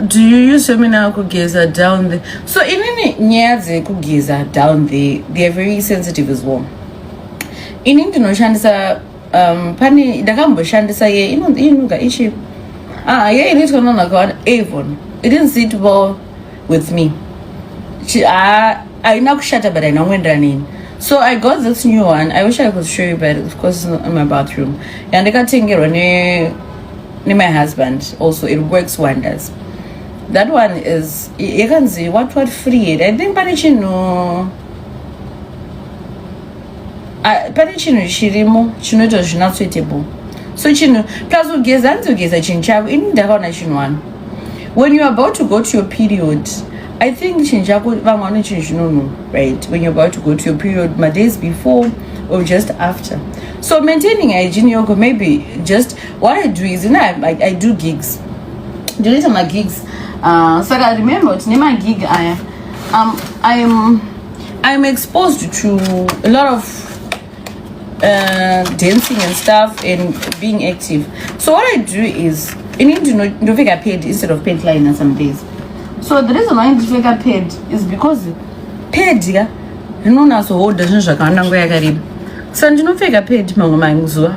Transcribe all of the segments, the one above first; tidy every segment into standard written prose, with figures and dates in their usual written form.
Do you use feminine kugeza down there? So inini nyaya dzekugeza down there, they are very sensitive as well. Ini ndinoshandisa pane ndakamboshandisa ye inonzi inuka ichi, ah, ye inoitwa nanakawana Avon. It didn't sit well with me. Ah, haina kushata, but haina kuenderana neni. So I got this new one. I wish I could show you, but of course it's not in my bathroom. Yandikatengerwa ne my husband also. It works wonders. That one is yakanzi what free. I think pane chinhu, ah, pane chinhu chirimo chinoita zvinatsoitable. So chinhu plus kugeza, hanzi kugeza chinhu chako, ini ndakaona chinhu one, when you're about to go to your period, I think chinhu chako, vamwe vane chinhu chinonhuhwa, right? When you're about to go to your period, my days before or just after. So maintaining hygiene yoko, maybe just what I do is, I do gigs, ndinoita magigs, saka remember kuti nemagig aya, I'm exposed to a lot of dancing and stuff and being active. So what I do is, ini ndinopfeka pad instead of pant liner some days. So the reason why ndipfeka pad is because pad ka rinonatsoholda zvinhu zvakawanda nguva yakareba. Saka ndinopfeka pad mamwe mazuva,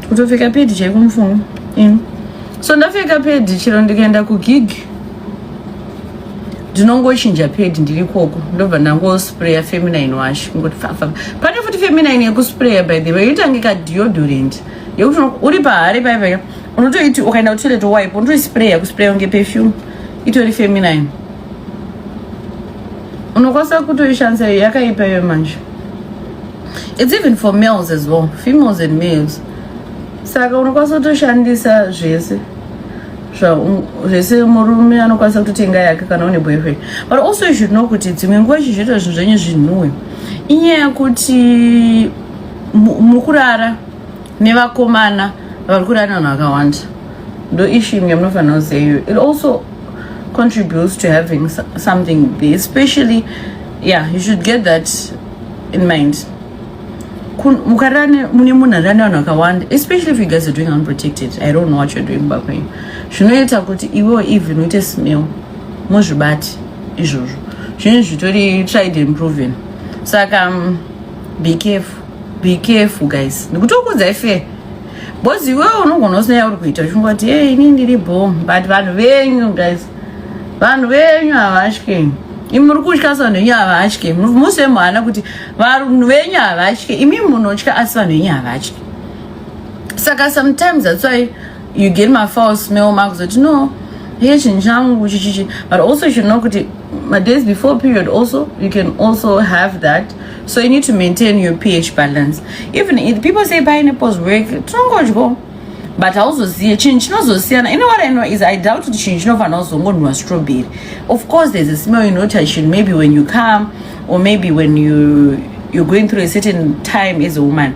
kutopfeka pad chaiko mufungo ini. So ndapfeka pad, chero ndikaenda kugig, ndinongochinja pad ndiri ikoko, ndobva ndangospraya feminine wash, kungoti fafa. Pane futi feminine yekuspraya, by the way, itange kadeodorant yekuti uri pahari paipaika, unotoiti ukaenda kutoilet, wipe, unotoispraya, kuspraya kunge perfume. Itori feminine, unokwanisa kutoishandisa. Yakaipa iyo manje. It's even for males as well, females and males. Saka unokwanisa kutoshandisa zvese, zvese. Murume anokwanisa kutotenga yake kana une boyfriend. But also you should know kuti dzimwe nguva chizviita zvinhu zvenyu zvinhuwe inyaya yekuti mukurara nevakomana vari kurara nevanhu vakawanda. Ndo issue imwe yamunofanira kuziva iyo. It also contributes to having something there, especially. Yeah, you should get that in mind. Mukarara mune munhu arara nevanhu vakawanda, especially if you guys are doing unprotected, I don't know what you're doing back kwenyu, zvinoita kuti iwewo even uite smell muzvibati izvozvo. Zvinhu zvitori tried and proven. Saka be careful, be careful, guys. Ndikutokuudzai fair, because iwewe unogona usina yauri kuita, uchingoti, "Hey, ini ndiri bo," but vanhu venyu, guys, vanhu venyu havatyi. Imi muri kutya, asi vanhu venyu havatyi. Muse muhana kuti vanhu venyu havatyi. Imi munotya, asi vanhu venyu havatyi. Saka sometimes that's why you get mafoul smell, makuzoti, "No, he, chinhu changu chichichi." But also you should know kuti my days before period also, you can also have that. So you need to maintain your pH balance. Even if people say pineapples work, tinongodyo, but hauzoziye chinhu chinozosiyana. You know what I know is, I doubt kuti chinhu chinofanira kuzongonhuwa strawberry. Of course there's a smell you notice maybe when you come or maybe when you're going through a certain time as a woman.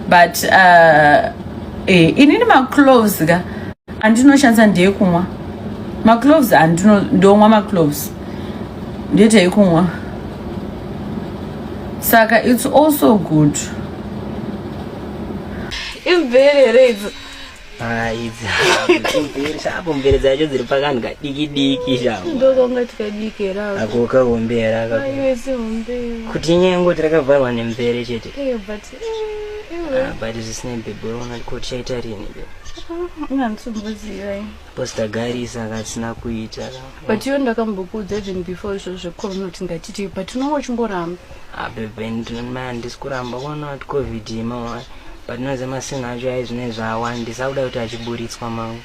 But inini macloves ka andinoshandisa ndeyekumwa. Macloves andino ndomwa, macloves ndoita yekumwa. Saka it's also good. Imvere here idzo? Ah, idzi imvere shapo, mvere dzacho dziri pakanhu kadiki diki shapo. Ndokonga tikadiki here ako? Ako kahombera aka. Aiwe, sihombe. Kuti inyaya yengoti rakavharwa nemvere chete. But iwe. Ah, but zvisina, babe, unoona kuti chaita rini, babe? Inganditomboziva. Because tagarisa katisina kuita. But iwe, ndakambokuudza even before izvo zvecorona kuti ngatiti, but unonge uchingoramba. Ah, babe, handisi kuramba kuona kuti COVID ima, but noziva masinhu acho ai zvine zvawandisa, akuda kuti achiburitswa mangu.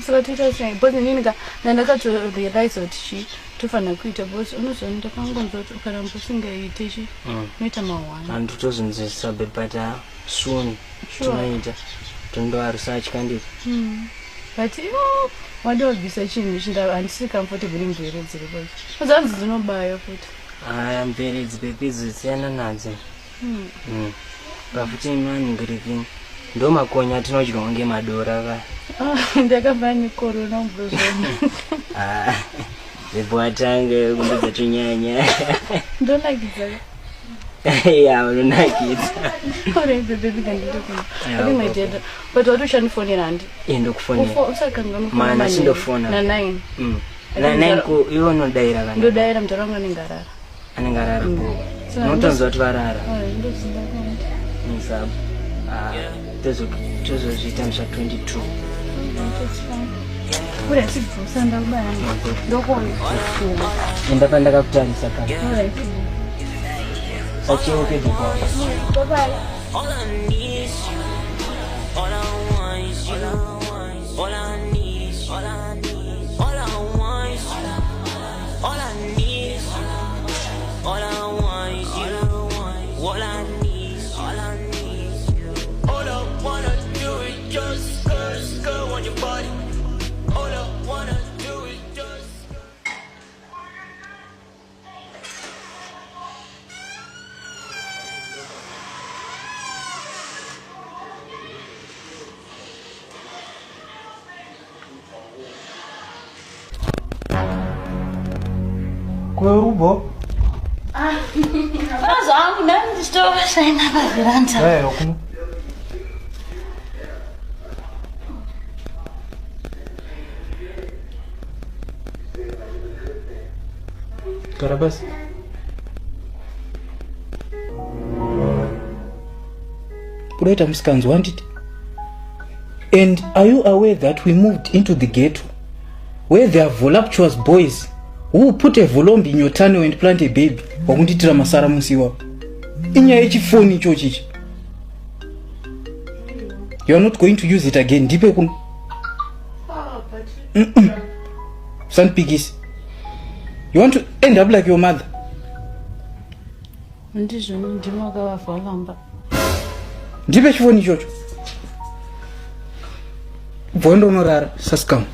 Saka toita sei? Because inini ka ndandakatorealize kuti chi tofanira kuita, because unoziva ndakangonzwa kuti ukaramba usingaite chi unoita mahwana. Handitozonzwisisa, babe, but ah, soon. Tinoita tondoarusatya nditi. But wada wabvisa chinhu ichi, handisi comfortable imvere dziripo zanzi dzinobaya futi. Aya mvere idzi, babe, idzi siyana nadzo. Pafuti maningirikini ndo makonya atinodyawo ngemadora ka. Ah, ndakabva necorona umbozvona. Ah, babe, watange kumbidza tunyanya. Ndonakidza. Ya, unonakidza. Alright, baby, kanditokona. I think my dad. But watoshandifonera handi. Iye ndokufonera. Usakanganwa Mana, sindofona. Na 9. Na 9 ko iwe unodaira kana. Ndodaira mudhara wangu anenge arara. Anenge arara po. So, Unotonzwa kuti varara. Alright, ndozinda kuenda. Musabu. Ah, tozozviita musi wa 22. It's fine. Uri achibvusa ndakubaya. Ndokuona. Enda pandakakutarisa kana. Alright. Sacheuke before. Bye bye. All I need is you. All I want is you. All I need is you. All I want is you. All I need is you. All I want is you. All I need is you. All I need is you. All I wanna do is just go, go on your body. All I wanna do is just. Kwerubo? Zvangu ndani ndichitova pavheranda. Eh, kuno. Gara pasi. Unoita musikanzwa handiti? And are you aware that we moved into the ghetto where there are voluptuous boys who put a volombi in your tunnel and plant a baby wakundiitira masara musi iwapo? Inyaya yechifoni ichochi ichi. You are not going to use it again. Ndipe kuno. Usandipikisi. You want to end up like your mother? Ndizvo ndimi wakavavhalamba. Ndipe chifoni ichocho. Bvondo unorara sascam.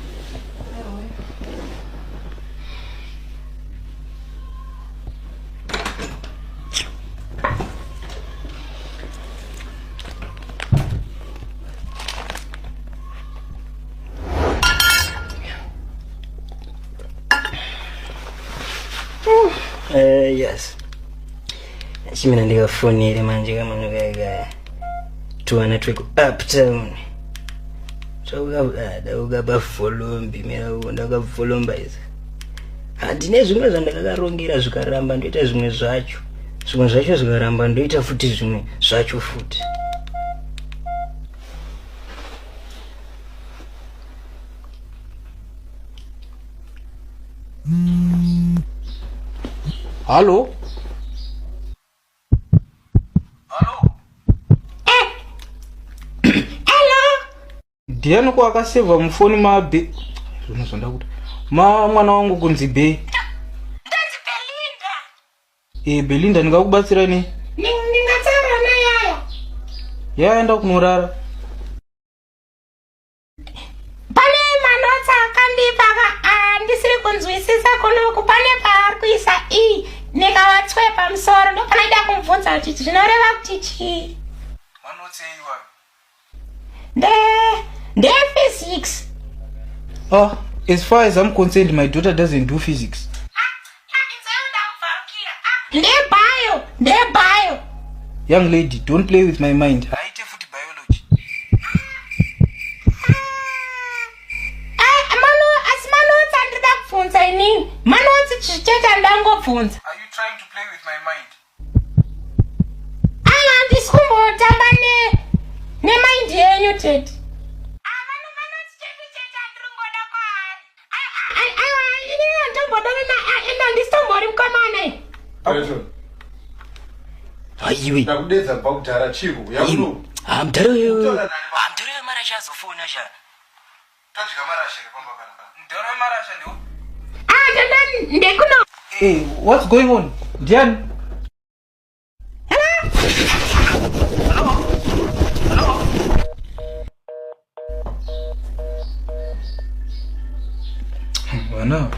Yes. Chimina ndikafonere manje kamunhu kaya tuwana tweku uptown. Ndakabavholombi mina ndakabvolomba izi. Handine zvimwe zvandakakarongera zvikaramba ndoita zvimwe zvacho. Zvimwe zvacho zvikaramba ndoita futi zvimwe zvacho futi. Hallo? Ndiani ko akasevha mufoni ma be zvino zvandakuti ma mwana wangu kunzi be. Ndonzi Belinda. Eh, Belinda, ndingakubatsira nei? Ndingatsaura nayaya. Yaenda kunorara. Pane manotsi akandipa andisiri kunzwisisa kunoku. Pane paari kuisa e nekawatswe pamusoro, ndopanoida kumubvunza kuti zvinoreva kuti chii. Manotsi eiwayo? Ndephysics. Ah, as far as I'm concerned, my daughter doesn't do physics. Ndebio, ndebio. Young lady, don't play with my mind. Haite futi biology. Asi manotsi andida kubvunza inini, manotsi chichete andangobvunza. Are you trying to play with my mind? Aiwa, handisi kumbotamba nemind yenyu tete. Manotsi chete chete andiringoda kwaari. Aiwa, inini handimbodana, ende handisitombori mukomana iyi. Alison, Haiwe. ndakudedza kubva kudhara chiko yakuno. Ha, mudhara uyu. Kutaura nani? Ha, mudhara uyu marasha azofona sha. Tadya marasha here pamba kana? Mudhara wemarasha ndiwo? Ah, ndanda ndekuno. Hey, what's going on? Ndiani? Hello? Hello? Vana.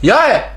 Yaya!